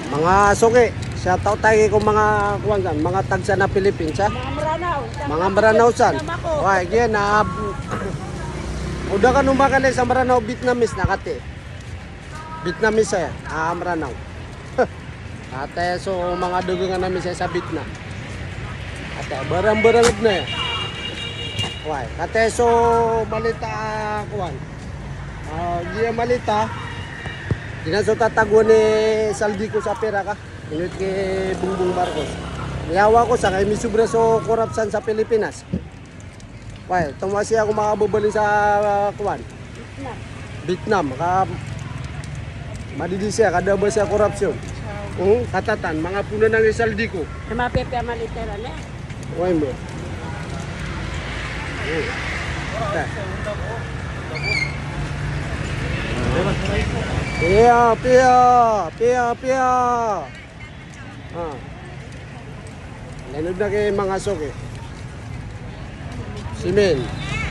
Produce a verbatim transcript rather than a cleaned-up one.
Manga soki, shout out tayo ko manga kuwan san, manga tagsa na Philippines, ha? Manga Mranaw san. Manga Mranaw san. Mako. Wai, giya na, o da kano makalay sa Mranaw, Vietnamese na kati. Vietnamese aya, a Mranaw. Kati so manga dagangan ami sa, sa Vietnam. Kati, barang-barang na aya. Wai, kati so malita, a, kuwan. A, giya malita. Giyanan so tatago ni Zaldy ko sa pira ka. Inot ki Bongbong Marcos. Miyawa ko sa kay misobra so korapsyon sa Pilipinas. Wai, tomo a siya ko makababalin sa, a, kuwan. Vietnam. Vietnam, ka madidi siya, kada ba siya korapsyon. Hmm, katatan, manga poon anan i Zaldy ko. Mapipiya malitera ne. Wai mo. Hmm. Piya, piya, piya, piya. A. Lanod na ki manga soki. Simin.